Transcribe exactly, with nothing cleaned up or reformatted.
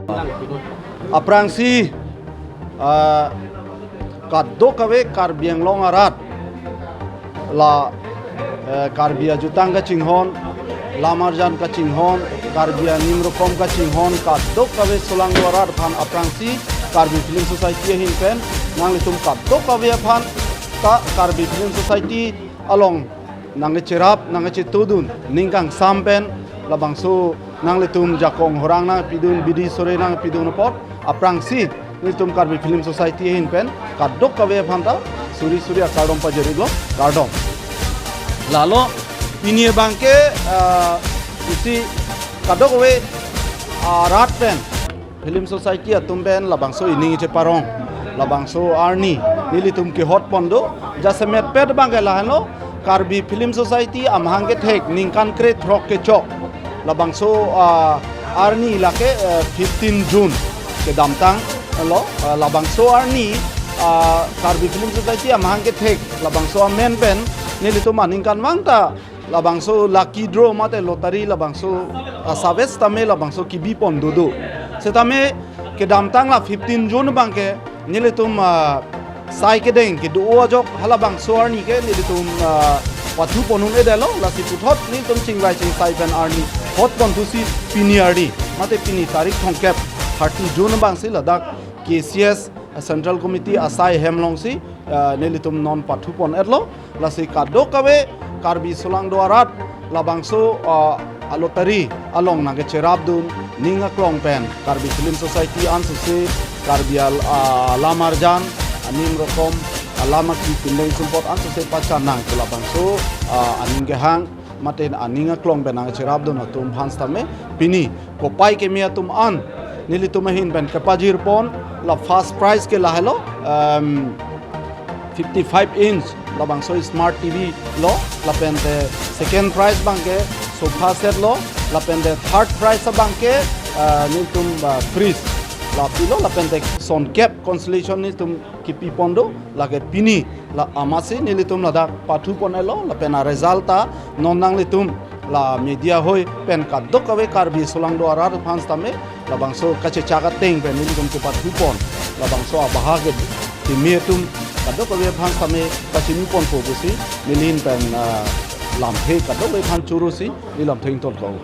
Aphrangsi, ah, kadokave Karbi Anglong arat la, eh, Karbi ajutang kachinghon, lamarjan kachinghon, Karbi anim rokom kachinghon, kadokave solangdo arat aphan aphrangsi Karbi Film Society ahin pen nanglitum kadokave aphan ta Karbi Film Society along nangkecherap, nangkechetudun, ning kangsam pen labangso nanglitum jakong horang nangpidun, bidi sore nangpidun apot aphrangsi nelitum Karbi Film Society ahin pen kadokave aphan ta suri suri akardom pajir-iklo, kardom. Lalo pini abangke, ah, isi kadokave, ah, arat pen Film Society atum pen labangso ining cheparong, labangso arni nelitum kehot pon do. Jasemet pet abangke lahenlo, Karbi Film Society amahang kethek ningkan krethrok kechok, labangso, ah, arni lake, eh, fifteen June kedamtang lo, ah, labangso arni, ah, Karbi Film Society amahang kethek labangso amen pen nelitum aningkanvang ta labangso lucky draw mate lottery labangso, ah, sabes tame labangso kebi pon dodo. Setame kedamtang la fifteen June abangke nelitum, ah, sai kedeng kedo ajok halabangso arni ke nelitum, ah, pathu pon un-edetlo, lasi puthot nelitum chingvai chingsai pen arni hot ponthusi pini arni mate pini tarik thomkep thirty June abangsi ladak K C S Central Committee asai hem alongsi, ah, nelitum non pathu pon-etlo. Lasi kadokave Karbi solangdo arat labangso, ah, alottery along nangkecherapdun, ning aklong pen Karbi Film Society ansose, Karbi al-, ah, lamarjan, anim rokom, ah, alam aki pindeng sumpot ansose pachan nang pu labangso, ah, aning kehang mate aning aklong pen nangcherapdun atum aphan setame pini kopai keme atum an nelitum ahin pen kepajir pon. La first prize ke lahelo, em, fifty-five inch labangso smart T V lo, lapente second prize abangke sofa set lo, lapente third prize abangke, eh, nelitum, eh, fridge lapilo, lapente sonkep consolation nelitum kepi pon do. Lake pini la amatsi nelitum ladak pathu pon-etlo, lapen aresult ta non nanglitum la media hoi pen kadokave Karbi solangdo arat aphan setame labangso kachechak ateng pen nelitum kepathu pon, labangso abahak ke timi atum kadokave aphan setame kachini ponpo pusi neli ahin pen, ah, lamthe kadokave aphan chorosi neli lamthe ingtonkok.